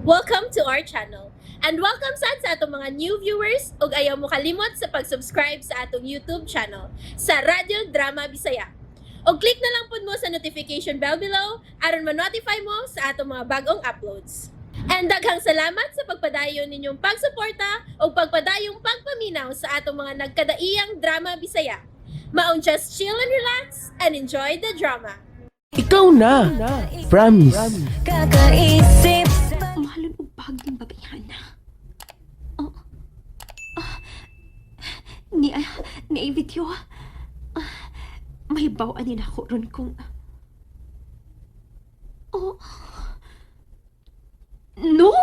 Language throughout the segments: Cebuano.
Welcome to our channel. And welcome sad sa atong mga new viewers ug ayaw mo kalimot sa pag-subscribe sa atong YouTube channel sa Radyo Drama Bisaya. Og click na lang pud mo sa notification bell below aron ma-notify mo sa atong mga bagong uploads. And daghang salamat sa pagpadayon ninyong pagsuporta ug pagpadayong pagpaminaw sa atong mga nagkadaiyang drama Bisaya. Maong just chill and relax and enjoy the drama. Ikaw na. Promise. Kakaisip. Mahalon og bagong babayhana. Oh. Ah. Ni ah, ni video. Ah, may baw ani nako ron kung. Oh. No!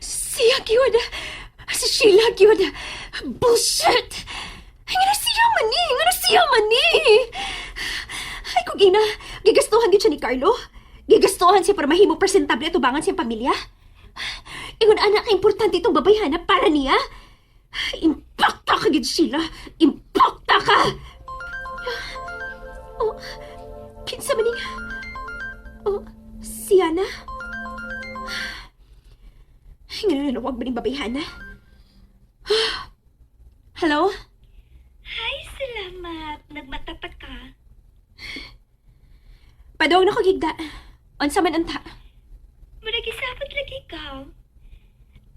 Siya gyud. Si Sheila gyud. Bullshit! Ngano siya man ni? Ngano siya man ni? Ay, kung ina, gigastuhan gyud siya ni Carlo. Gigastuhan siya para mahimo presentable at tubangan siyang pamilya. Ingon ana ka importante itong babayhana para niya. Impakta ka gid, Sheila. Impakta ka! Oh, kinsa man ning? Oh, siya na. Ngano nanawag ba ning babayhana? Hello? Ay, salamat. Nagmata pa ka. Padong na ko gigda. Unsa man unta? Murag isapot lagi ka.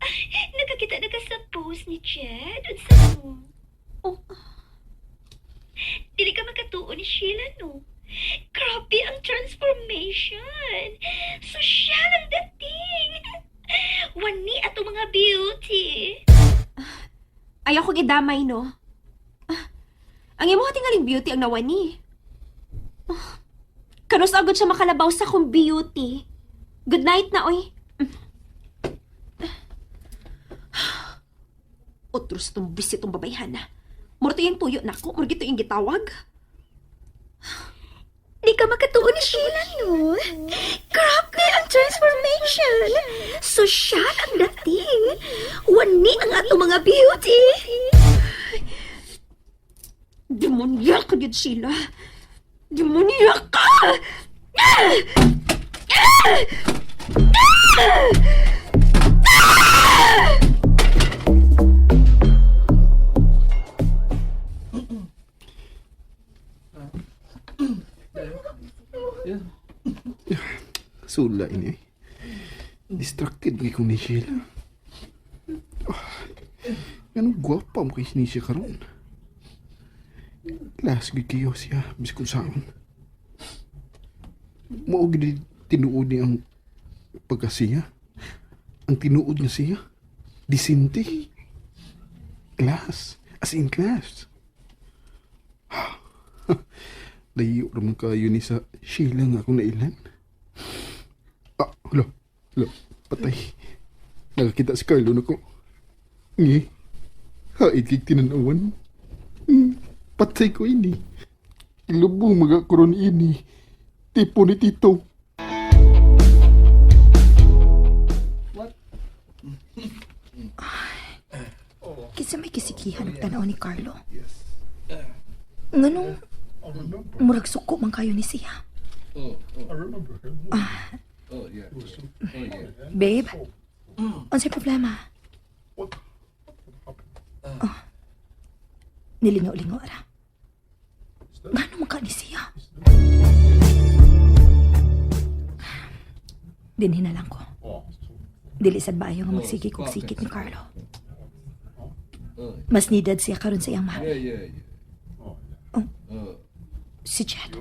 Ay, nakakita na ka sa post ni Jed. Unsa mo? Oh. Dili ka makatuo ni Sheila, no? Grabe ang transformation. Sosyal ang dating. Wani ato mga beauty. Ayaw ko gidamay, no? Ah, ang imo tingaling beauty ang nawani. Ah, kanus agad siya makalabaw sa akong beauty. Good night na, oy. Otros tong bisitong babayhana. Murto yung tuyo nako, murgi to yung gitawag. Di ka makatuo ni Sheila, no? Grabe ang transformation! Sosyal ang dating! Wani ang ato mga beauty! Demonya ka gyud, Sheila. Demonya ka! Ah! Ah! Ah! Sula ini eh. Distracted kay kong ni Sheila. Ah, anong gwapa mo kay ni siya karon? Class gud kayo siya bis kung saan. Mao gid tinuod ni ang pagkasiya. Ang tinuod nga siya. Disinte. Class. As in class. Layo raman kayo ni sa Sheila nga akong nailan. Ah, hala, hala, patay. Nakakita si Carlo na ko. Ngi, hait kay tinanawan. Patay ko ini. Lubong mga kuron ini. Tipo ni Tito. Kinsa may kisikihan og tanaw ni Carlo? Nganong murag suko man kayo ni siya? Ah. Babe, unsay problema? Oh. Nilingaw-lingaw ra. Ngano man ka ni siya? Dinhi na lang ko. Dili sad baayo nga magsige kog sikit ni Carlo. Mas needed siya karon sa iyang mami. Oh. Si Jed.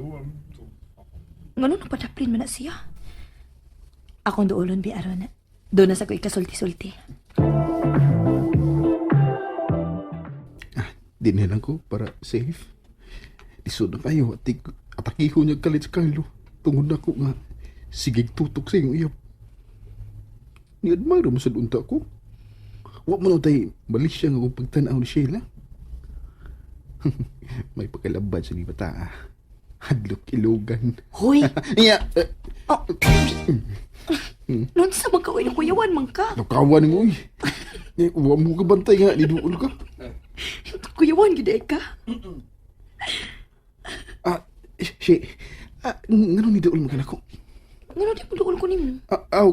Ngano nang padaplin man na siya? Akong duolon bi aron. Doon na sa ko ikasulti-sulti. Ah, di na lang ko para safe. Lisod na kayo at atakiho niya kalit si Carlo. Tungod na ko nga sigig tutok sa iyong iyap. Ni-admire mo sa unta ko. Wa mo na tayo mali siya nga kung pagtanaw ni Sheila. May pagkalabad sa ni bata. Ah. Hadlok ilugan. Hoy! Iya! Eh, Oh. Noon sa mga kauy kuyawan man ka. Nakawan mo eh. Eh, wa mo ka bantay nga, niduol ka. Kuyawan gid ay ka. Ah, she, ah, ngano niduol mo ka nako? Ngano di mo duol ko nimo? Ah, aw,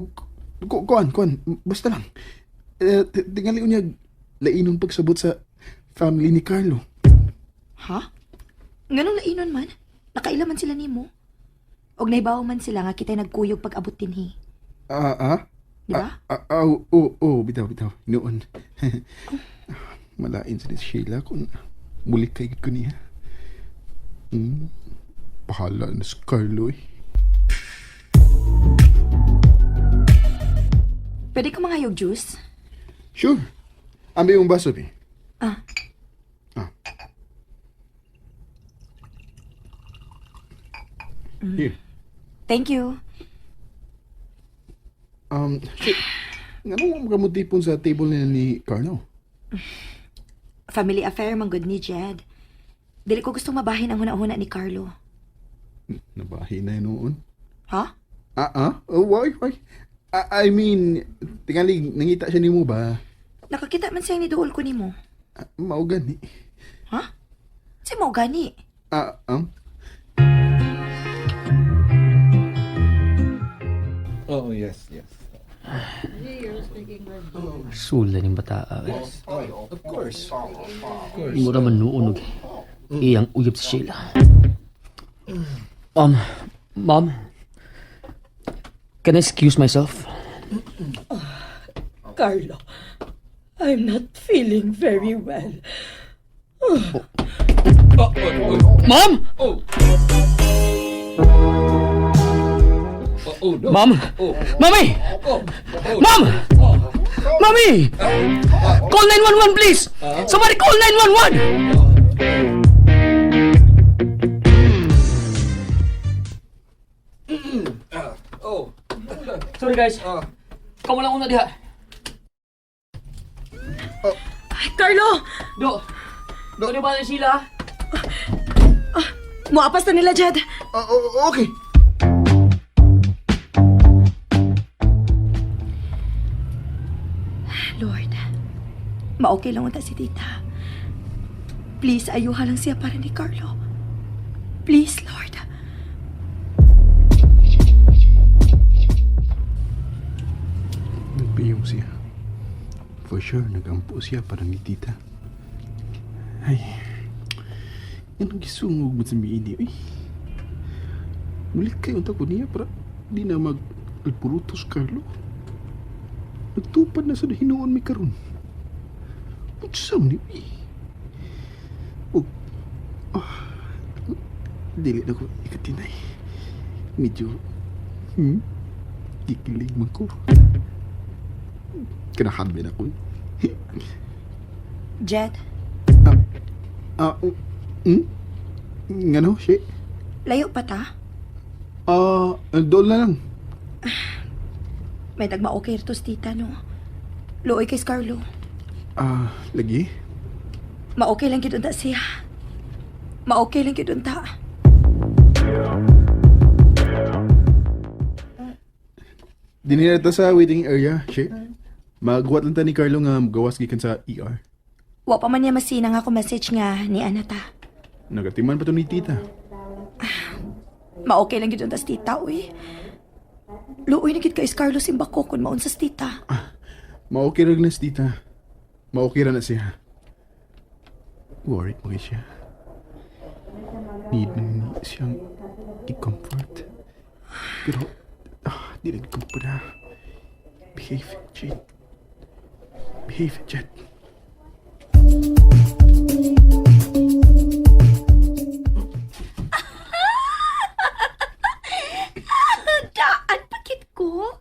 kuan, kuan, basta lang. Eh, tingali ko niya lainon pagsabot sa family ni Carlo. Ha? Nganong lainon man? Nakaila man sila nimo. Og naibaw man sila nga kita'y nagkuyog pag-abot dinhi. Ah, ah? Di ba? Ah, ah, oh, oh, oh, bitaw, bitaw. Noon. Malain sa ni Sheila kung muli kay ko niya. Bahala na si Carlo eh. Pwede ka mangayog juice? Sure. Ambi yung baso, bi. Ah. Ah. Here. Thank you. Shit. Nga mo kamutipon sa table nila ni Carlo? Family affair man good ni Jed. Dili ko gustong mabahin ang huna-huna ni Carlo. Nabahi na yun noon. Ha? Ah, ah? Oh, why, why? I mean, tingali, nangita siya nimo ba? Nakakita man siyang niduol ko nimo. Ah, mao gani. Ha? Si mo gani. Ah, Oh, yes, yes. Sula ning bata. Of course. Mura man noon og iyang uyab si Sheila. Mom, can I excuse myself? Carlo, I'm not feeling very well. Mom! Oh. Oh, oh no. Mom! Oh. Mommy! Oh. Oh. Mom! Mommy! Call 911 please! Somebody call 911! Oh. Sorry guys. Kamu lang una diha. Carlo! Do. Do. Ano ba sila? Muapas na nila, Jed. Ah, oh, okay. Lord, ma-okay lang unta si tita. Please, ayuha lang siya para ni Carlo. Please, Lord. Nagpiyong siya. For sure, nagampo siya para ni tita. Ay, yan ang gisungog mo sa miini, uy. Mulit kayo unta ko niya para di na mag alpurutos, Carlo. Nagtupad na sa hinuon mi karon. Utsam ni, uy. Og, ah, dili na ko ikatinay. Medyo, kikilig man ko. Kinahan ba na ko? Eh. Jed, Ah, Ngano, shit? layo pa ta. Ah, doon na lang. May tagma-okay rito si tita, no? Luoy kay Carlo. Ah, lagi? Ma-okay lang gid unta siya. Ma-okay lang gid unta. Dinira ta sa waiting area, shit. Maghuwat lang ta ni Carlo nga gawas gikan sa ER. Wa pa man niya masina nga ako message nga ni Ana ta. Nagatiman pa to ni tita. Ma-okay lang gid unta si tita, uy. Luoy na gid kay Carlo simbako kun maunsa si tita. Ma-okay ra na si tita. Ma-okay ra na siya. Worried mo kay siya. Need man ni siyang i-comfort. Pero, di rin ko na. Behave, Jet. Behave, Jet. Daan pakit ko.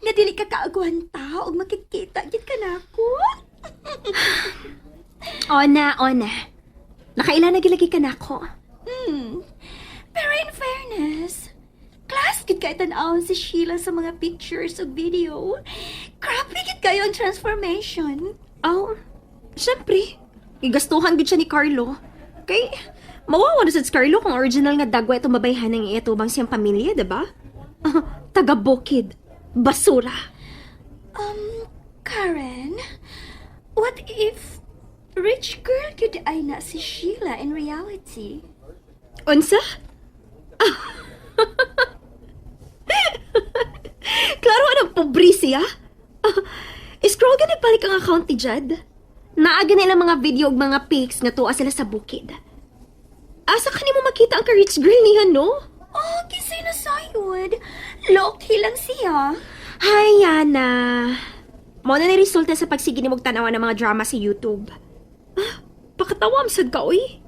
Nga dili ka kaagwanta og makikita gid ka nako. Ona, ona. Nakaila na gilagi ka nako. Pero in fairness, class gid kay tan-awon si Sheila sa mga pictures ug video. Grabe gid kayo ang transformation. Oh, syempre. Gigastuhan gid siya ni Carlo. Kay, mawawa na sad si Carlo kung original nga dagwa itong babayhan ng itubang siyang pamilya, diba? Taga bukid. Basura. Karen, what if rich girl gid ay na si Sheila in reality? Unsa? Pobre siya. Ah, scroll ka nagbalik ang account ni Jed. Naaga nila mga video ug mga pics nga tuwa sila sa bukid. Asa ka nimo makita ang ka-rich girl niya, no? Oh, kisay na sayod. Low-key lang siya. Hay, Yana. Mao na ni resulta sa pagsige nimog tanawa ng mga drama sa YouTube. Ah, pakatawa sad ka, oy.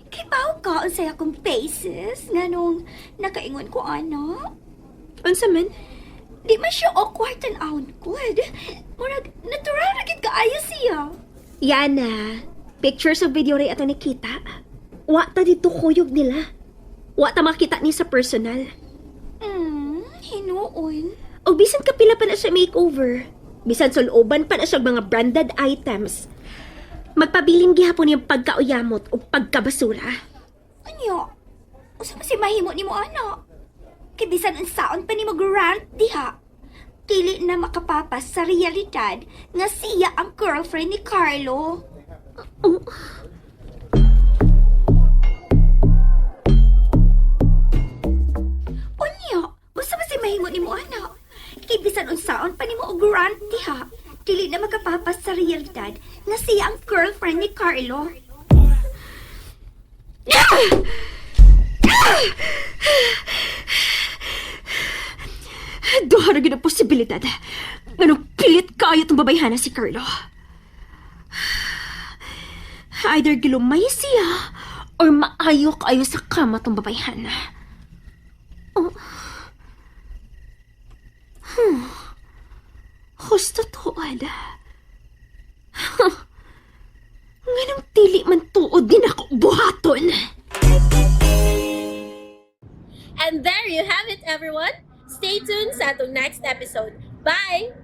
Kibaw ka unsay akong faces nganong nakaingon ko ana. Unsa man? Di man siya awkward tan-awon gud. Murag natural ra gid kaayo siya. Yana, pictures of video ray ato nakita. Wa ta dito kuyog nila. Wa ta makita ni sa personal. Hinuon. O bisan kapila pa na siya makeover. Bisan suloban pa na siya mga branded items. Magpabilin gihapon yung pagkauyamot o pagkabasura. Anya? Usa man si mahimo nimo ana? Kay bisan unsaon pa nimo grant diha. Dili na makapapas sa realidad nga siya ang girlfriend ni Carlo. Oh. Unya, usa man si mahimo nimo ana? Kay bisan unsaon pa nimo og grant diha. Dili na makapapas sa realidad nga siya ang girlfriend ni Carlo. Duha ra gyud ang posibilidad. Nganong pilit kaayo tong babayhana si Carlo. Either gilumay siya or maayo kaayo sa kama tong babayhana. Oh. Husto tuod. Huh. Nganong dili man tuod din ako buhaton. And there you have it, everyone. Stay tuned sa atong next episode. Bye!